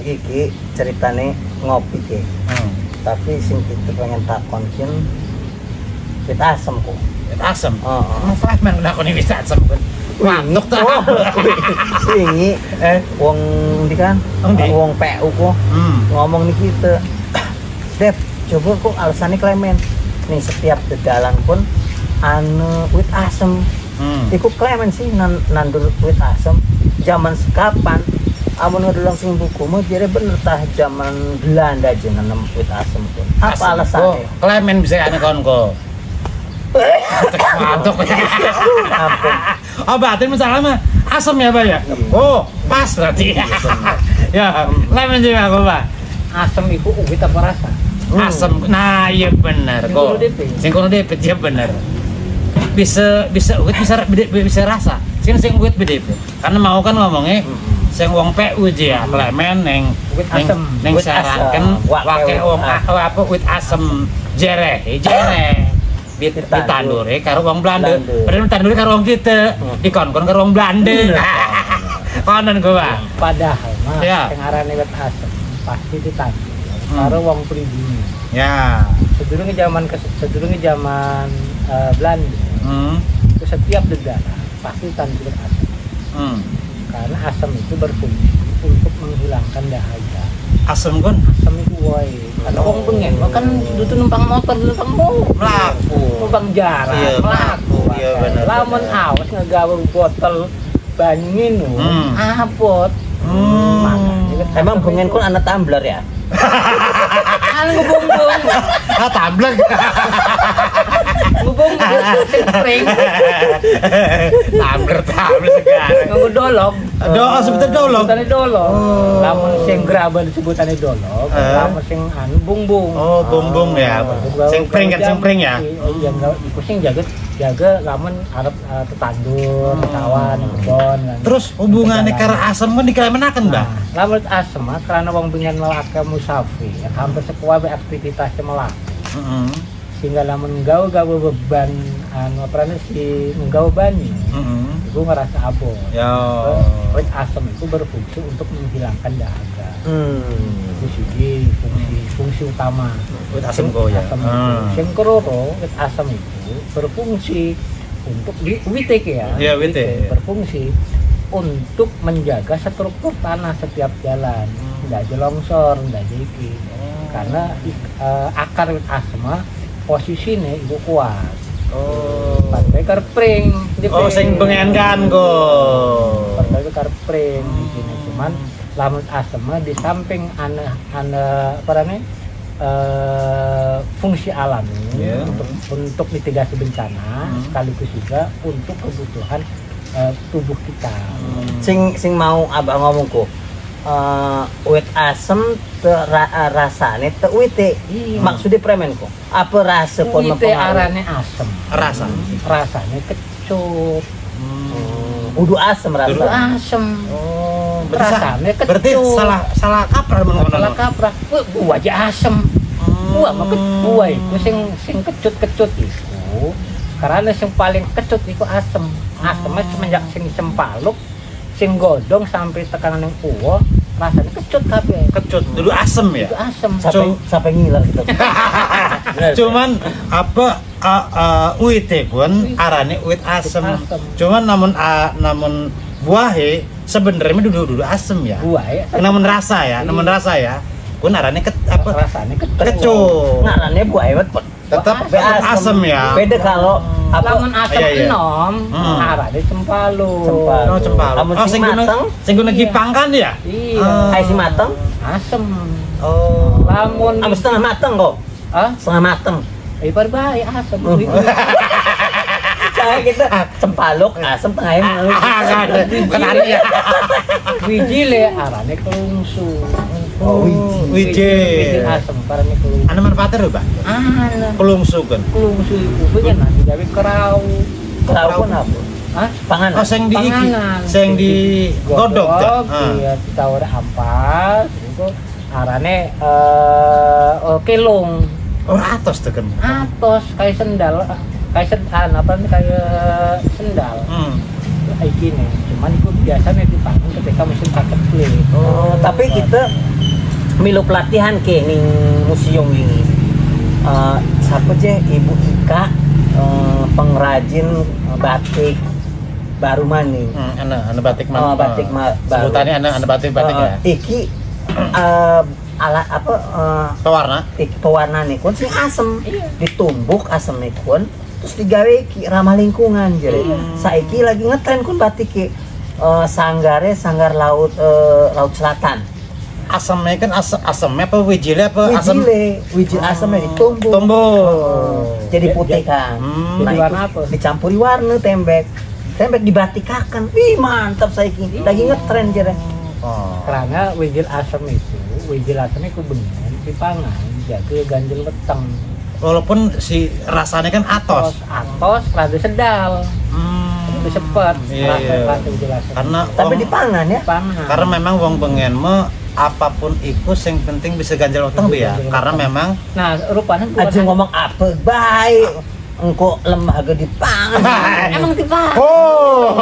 Iki ceritane ngopi ki. Tapi sing kita pengen takon kin wit asem kok. Wit asem. Heeh. Apa emang lakoni wit asem kan? Manuk ta. Wingi wong ndi kan? Wong ndi? Wong PU kok ngomong nih kita. Dep, coba kok alasannya klemen. Nih setiap dedalan pun anu wit asem. Iku klemen sih nandur wit asem. Zaman sekapan amun ngedelong sing buku mah jere bener tah zaman Belanda aja nanem wit asem pun. Apa alasannya? Oh, klemen bisa ane kon kok. Mantuk. Ampun. Oh, berarti misalnya mah asem ya, Pak ya? Oh, pas berarti. Ya, klemen juga aku, Pak. Asem iku uwit apa rasa? Asem. Nah, iya bener Sing kok. kono dhewe. Sing kono dhewe iya bener. Bisa bisa uwit bisa bisa rasa. Sing sing uwit beda. Karena mau kan ngomongnya sing wong PU ya, klemen neng Wit neng asem. neng Wit asem. sarankan Wake wake wit wong asem. apa wit asem jereh jereh ditandure karo wong Belanda. Belanda. Padahal ditandure karo wong kita, dikon-kon karo wong Belanda. Konon gua. Padahal mah Ya. sing arane wit asem pasti ditandur karo wong pribumi. Ya. Sedurunge zaman Belanda, itu setiap negara pasti tandur asem. Karena asem itu berfungsi untuk menghilangkan dahaga. Asem kon Asem itu wae. Karena wong bengen mah kan dudu numpang motor, numpang mobil. mlaku. Numpang jaran, Iya, mlaku. iya, bener, Lamun bener. awas ngegawe botol banyu ngene, abot. Makanya wit Emang asem bengen itu- kun ana tumbler ya? Anu ngebumbung, Ah, tumbler. ngebumbung sing pring, Tumbler, tumbler segala. nganggo dolog. Oh, sebetulnya dolog. Sebutane dolog. Oh. Lamun sing graban sebutane dolog, lamun sing anu bumbung. Oh, bumbung ya. Sing pring kan, sing pring ya. Iya, enggak iku sing jaga jaga lamun arep tetandur, sawah, ning kebon kan. Terus hubungannya karo asem kan diklemenaken, Mbak? Nah, lamun asem mah karena wong bengen malah akeh musafir, hampir sekuabe aktivitasnya melaku. Sehingga lamun gawe-gawe beban anu apa namanya si nggawe banyu, iku ngerasa abot. Ya. Wit asem itu berfungsi untuk menghilangkan dahaga. Itu siji fungsi fungsi utama. Wit asem kok ya. Asem itu. Sing keloro, wit asem itu berfungsi untuk di wite ya. Iya, wite. Berfungsi untuk menjaga struktur tanah setiap jalan. Nggak ada longsor, nggak ada iki. Karena akar wit asem mah posisinya itu kuat. Oh. Partai karo pring. Di Oh, pring. sing bengen kan kok. Partai karo pring di sini. Cuman lamun asem mah di samping ana ana apa namanya fungsi alami untuk mitigasi bencana sekaligus juga untuk kebutuhan tubuh kita. Sing sing mau abang ngomong ku. Wit asem te rasane te wite. Iya. Maksudnya premen kok. Apa rasa pun Wite mempengaruhi? arane asem. Rasa. Rasanya kecut. Udu asem Itu rasa. asem. Oh, berarti, Rasanya kecut. berarti salah salah kaprah mun ngono. Salah kaprah. Wah, buah aja asem. Buah mah buah iku sing sing kecut-kecut iku. Karena sing paling kecut iku asem. Asemnya semenjak sing sempaluk, sing godong sampai tekanan yang uwo, rasanya kecut kabeh. Kecut, dulu asem ya. Itu asem. Sampai sampai ngiler gitu. Bener. Cuman apa wite pun arane wit asem. Asem. Cuman namun buahe sebenarnya dulu dulu asem ya. Buah ya. Namun rasa ya, namun rasa ya. Pun arane apa Rasanya kecut. kecut. Ngarane buah wit Tetap be tetap asem ya. Beda kalau apa Lamun asem Iya. enom, arane cempaluk. Cempaluk. Oh, cempaluk. Lamun Oh, sing sing guna mateng? sing guna Iya. gipang kan ya? Iya. Ah. Ai sing mateng, Asem. Oh. Lamun apa setengah mateng kok. Ah, Setengah mateng. eh bae asem. Saya kita cempaluk asem tengahnya Ah, Bukan arane ya. Wiji le arane kelungsu. Oh, wiji. Wiji. Wiji asem arane kelungsu. Ana manfaatnya lho, Pak. Ana Kelungsu kan. kelungsu iku pengen nanti gawe kerau. Kerau pun apa? Hah? Panganan. Oh, sing di iki, Panganan. sing di godhog ta. Ah. Iya, ditawar ampas iku arane oh, kelung. Ora atos to kan. Atos kayak sendal, kayak sendal apa nih kayak sendal. iki nih. Cuman iku biasanya dipangan ketika musim paceklik. Oh, tapi kita milu pelatihan ke ning museum ini. Siapa aja Ibu Ika pengrajin batik baru maning. Ana batik mana? Oh, batik baru. Sebutannya ana batik ya. Iki ala apa pewarna? Iki pewarna nih kun sing asem. Iya. Ditumbuk asem nih kun terus digawe iki ramah lingkungan jadi. Saiki lagi ngetren kun batik ki sanggare sanggar laut laut selatan. Asemnya kan asemnya apa wijile apa asem? Wijil asemnya ditumbuk. Tumbuk. Jadi putih kan. Jadi Nah, warna apa? Dicampuri warna tembek. Tembek dibatikakan. Wih, mantap saiki. Lagi ngetren jere. Oh. Karena wijil asem itu bengen dipangan jaga ganjel weteng. Walaupun si rasanya kan atos. Atos rada sedal. Lebih sepet. Iya, rasa wijil asem. Karena tapi dipangan ya. Dipangan. Karena memang wong bengen me apapun iku sing penting bisa ganjel weteng ya. Karena memang nah rupanya aja ngomong apa baik engko lemah ge dipangan. Emang dipangan. Oh,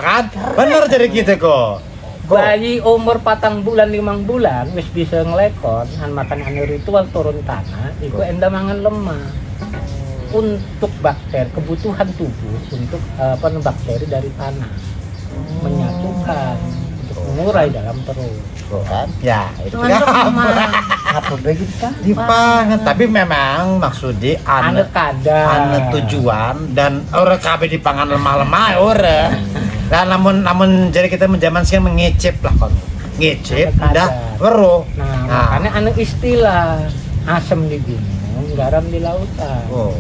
kan bener jadi gitu kok. Bayi umur 4 bulan 5 bulan wis bisa ngelekon an makan anu ritual turun tanah iku enda mangan lemah. Untuk bakteri kebutuhan tubuh untuk apa bakteri dari tanah menyatukan untuk mengurai dalam perut. Kan? Ya, itu apa begitu kan? Dipangan, tapi memang maksudnya ane tujuan dan ora kabeh dipangan lemah-lemah ora. Nah, namun jadi kita menjaman sekarang mengecip lah kon. Ngecip udah weruh. Nah, makanya ane istilah asem di gunung, garam di lautan. Oh.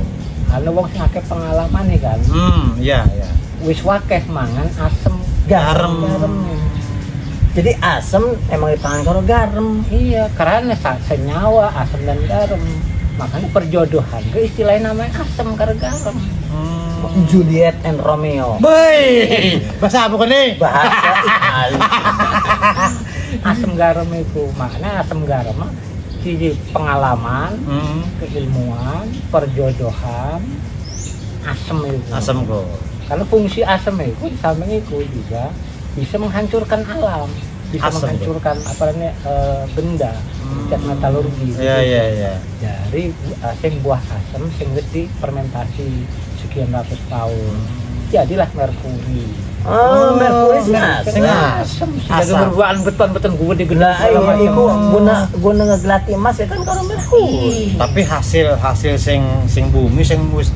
Ane wong sing akeh pengalaman nih kan. Iya, iya. Wis wakeh mangan asem garam. Jadi asem emang dipangan karo garam. Iya, karena senyawa asem dan garam. Makanya perjodohan ke istilahnya namanya asem karo garam. Juliet and Romeo. Boy, bahasa apa nih? Bahasa Itali. Asem garam itu, makanya asem garam siji pengalaman, keilmuan, perjodohan, asem itu. Asem kok. Karena fungsi asem itu samping itu juga bisa menghancurkan alam, bisa asem, menghancurkan apa namanya benda, zat metalurgi. Iya, iya, iya. Dari sing buah asem sing wis difermentasi sekian ratus tahun. Jadilah merkuri. Oh, merkuri sing asem. Asem. Jadi berbuaan beton-beton gue digelar. Lah iku guna ngegelati emas ya kan karo merkuri. Tapi hasil sing bumi sing wis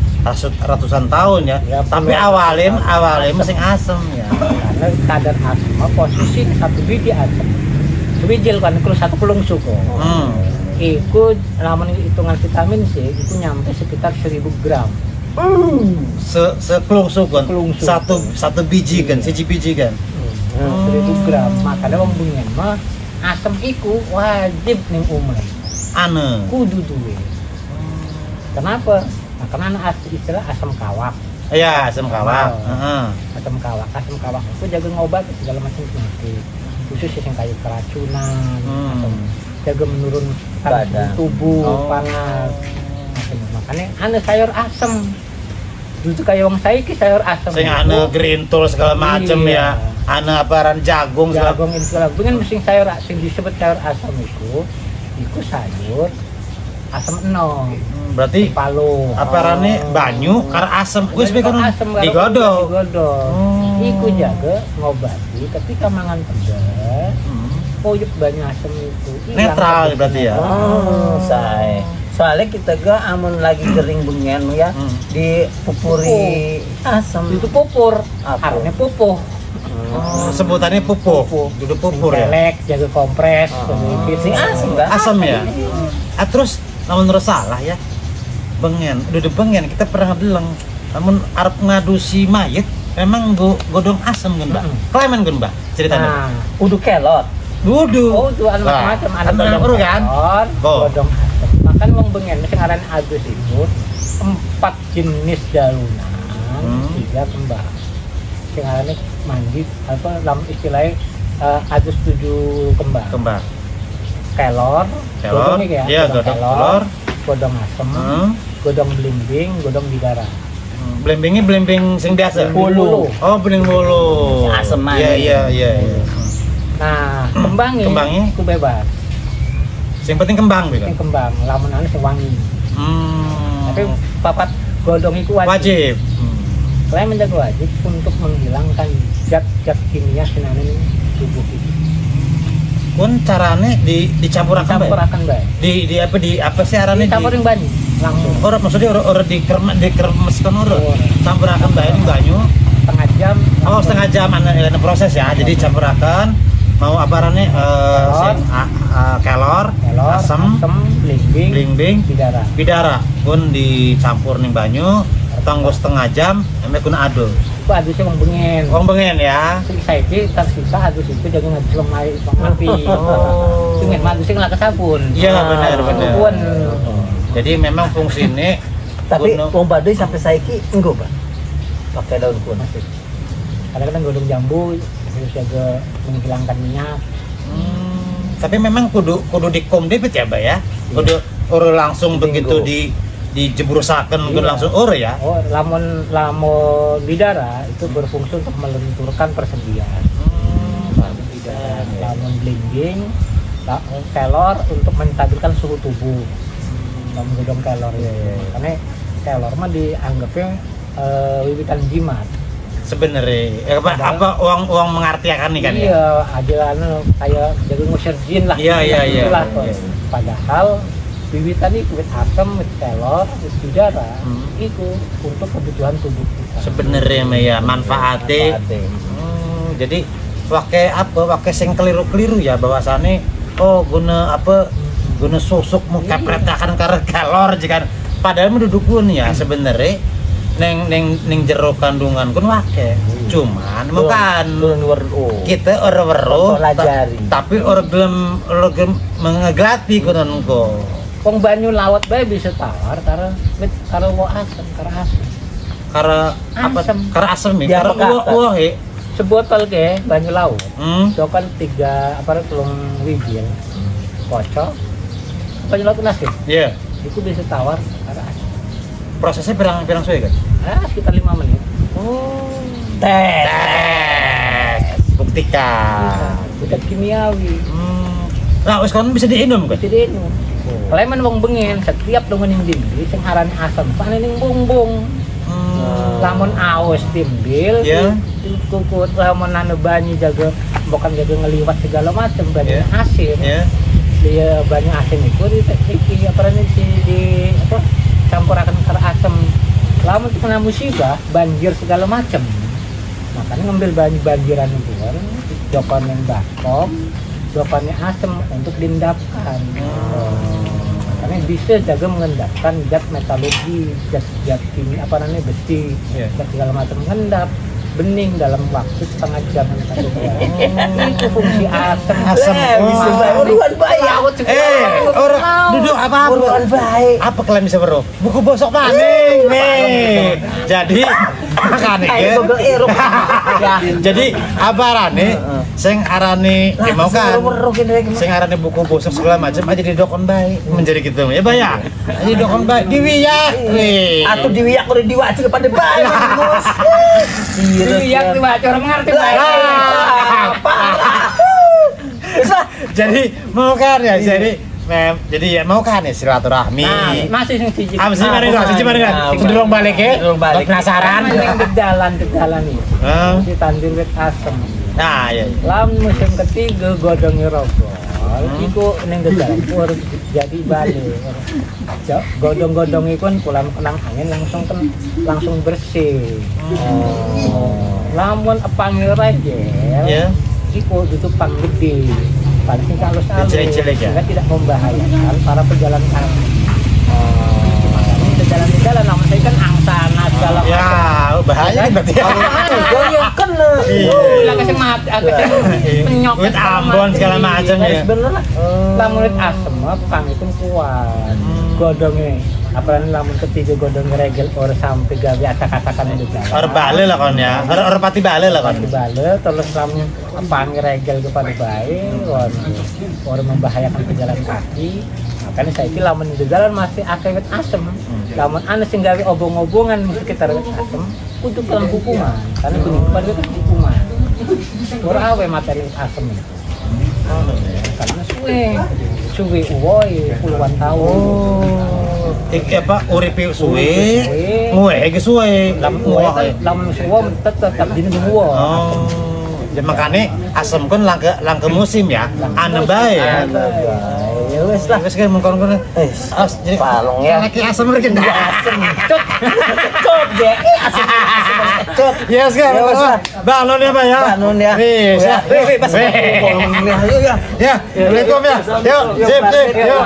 ratusan tahun ya. Ya tapi awalin sing asem ya. Karena kadar asem posisi satu biji asem. Sewijil kan kalau satu pelung suko. Iku lamun hitungan vitamin C itu nyampe sekitar 1000 gram. Sekelung kan satu biji kan, siji biji kan. 1000 gram. Makanya wong bengen mah asem iku wajib ning omah. Ane kudu duwe. Kenapa? Nah, karena istilah asam kawak. Iya, asam kawak. Asam kawak, asam kawak itu jaga ngobat segala macam penyakit. Khusus yang kayak keracunan, asam jaga menurunkan tubuh, panas. Makanya ane sayur asem. Dulu kayak wong saiki sayur asem. Sing ane gerintul segala macem ya. Ane aparan jagung segala jagung segala. Dengan mesti sayur sing disebut sayur asem iku sayur asem enom. Berarti palu. Aparane banyu karo asem. Wis asem digodhog. Digodhog. Iku jaga ngobati ketika mangan pedes. Puyuk banyu asem itu. Netral berarti ya. Oh, sae. Soalnya kita gak amun lagi kering bengen ya dipupuri asem. Itu pupur, artinya pupuh. Sebutannya pupuh. Duduk pupur ya. Kelek, jaga kompres, sing asem kan? Asem ya. Terus namun terus salah ya. Bengen, duduk bengen kita pernah ngedeleng. Namun arep ngadusi mayit memang godong asem kan, Mbak. Klemen kan, Mbak ceritanya. Udu kelot. Dudu. Oh, itu anu macam-macam anu godong kan. Godong asem. Makan wong bengen sing aran adus itu 4 jenis daunan, 3 kembang. Sing arane mandi apa dalam istilahnya adus 7 kembang. Kembang. Kelor, kelor, godong ya, iya, godong kelor, godong asem, godong belimbing, godong bidara. Blimbingnya blimbing sing biasa. Bulu. Oh, blimbing bulu. Aseman. Iya. Nah, kembangnya iku bebas. Sing penting kembang gitu. Sing kembang, lamun anu sing wangi. Tapi papat godong iku wajib. Selain menjaga wajib untuk menghilangkan zat-zat kimia sing ana ning tubuh kita. Pun carane dicampurakan bae. Dicampurakan bae. Di apa sih arane? Dicampurin banyu langsung. Ora maksudnya ora dikermeskan ora. Campurakan bae ning banyu setengah jam. Oh, setengah jam ana proses ya. Jadi campurakan mau apa arane sing kelor, asem, blimbing, bidara. Pun dicampur ning banyu tanggo setengah jam ame kun adus. Iku adusnya wong bengen. Wong bengen ya. Sing saiki tersisa adus itu jangan ngadus wong mati. Oh. Sing adus sing lak sabun. Iya benar. Jadi memang fungsine tapi wong Baduy sampai saiki enggo, Pak. Pakai daun kun. Kadang-kadang godong jambu terus jaga menghilangkan minyak. Tapi memang kudu dikom debit ya, Pak ya. Kudu ora langsung begitu dijebrusaken mungkin langsung ora ya. Oh, lamun bidara itu berfungsi untuk melenturkan persendian. Bidara, lamun blimbing, kelor untuk menstabilkan suhu tubuh. Lamun godong kelor ya. Karena kelor mah dianggapnya wiwitan jimat. Sebenarnya apa uang mengartikan nih kan ya? Iya, ajaran kayak jadi ngusir jin lah. Iya. Padahal wiwitan itu wit asem, wit kelor, wit bidara, itu untuk kebutuhan tubuh kita. Sebenarnya ya manfaatnya. Jadi pakai apa? Pakai sing keliru-keliru ya bahwasane oh guna apa? Guna susuk muka pretakan karo kelor jika padahal mendudukun ya sebenarnya neng jero kandungan kun wake. Cuman bukan kita ora weruh tapi ora gelem mengeglati konon ko. Wong banyu lawat bae bisa tawar karo karo wo asem, karo asem. Karo apa? Karo asem ya. Karo wo he. Sebotol ke banyu laut. Dokan 3 apa 3 wijil. Kocok. Banyu laut nasi. Iya. Iku bisa tawar karo asem. Prosesnya pirang-pirang suwe kan? Ah, sekitar 5 menit. Oh. Tes. Buktikan. Zat kimiawi. Nah, wis kon bisa diinum kan? Bisa diinum. Kaleman wong bengen setiap dongen ning dindi sing arane asem pane ning bumbung. Lamun aus timbil, kukut lamun anu banyu jaga bukan jaga ngeliwat segala macam banyu asin. Dia banyu asin iku di apa di apa campurakan karo asem. Lamun kena musibah, banjir segala macam. Makanya ngambil banyu banjiran itu kan, jokon yang baskom, jokonnya asem untuk diendapkan. Karena bisa jaga mengendapkan zat metalurgi, zat kimia apa namanya besi, zat segala macam mengendap bening dalam waktu setengah jam sampai 1 jam. Itu fungsi asem. Asem. Uruan baik. Orang duduk apa? Uruan baik. Apa kalian bisa weruh? Buku bosok maning nih. Jadi makane ya. Jadi apa arane sing arane ya mau kan. Sing arane buku bosok segala macam aja didokon baik menjadi gitu ya Pak ya. Jadi dokon baik diwiyak. Atau diwiyak udah diwajib kepada baik. Diwiyak diwajib orang mengerti baik. Jadi mau kan ya, jadi ya mau kan ya silaturahmi. Nah, masih sing siji. Ah, siji mari kok, siji mari kan. Sedurung balik e. Penasaran ning dedalan-dedalan iki. Si tandur wit asem. Nah, iya. Lam musim ketiga godhonge rogol, iku ning dedalan iku harus jadi bale. Godhong-godhong iku kan pulang kenang angin langsung bersih. Lamun epange regel, iku dudu pang gede. Paling halus-halus, sehingga tidak membahayakan para pejalan kaki. Makanya jalan-jalan, namun saya kan angsana segala macam. Ya, bahaya kan berarti. Iya, kena. Bilang ke mati, penyok. Wit Ambon segala macam ya. Bener lah. Lamun wit asem, pang itu kuat. Godongnya, apalagi lamun ketiga godong regel or sampai gawe acak-acakan itu. Or bale lah kon ya, or pati bale lah kon. Pati bale, terus lamun pang regel kepada bae, or membahayakan pejalan kaki. Makanya saiki lamun di jalan masih akeh wit asem. Lamun ana sing gawe obong-obongan di sekitar wit asem, kudu kelang hukuman. Karena penyimpanan itu kan hukuman. Ora awe materi wit asem itu. Karena suwe uwoe puluhan tahun. Oh. Iki apa uripe suwe, nguwe iki suwe, Lamun uwoe kan lamun suwe tetep dene uwoe. Oh. Ya makane asem kon langka musim ya. Ane bae ya. Ya wis lah. Wis kan mengkon-kon. As jadi palung ya. Lagi asem mriki ndak asem. Cut. Cut deh. Asem. Cut. Ya wis kan. Ya wis lah. Bang Nun ya, Pak ya. Bang Nun ya. Wis. Ya, wis pas. Ayo ya. Ya, Assalamualaikum ya. Yuk, sip sip. Yuk.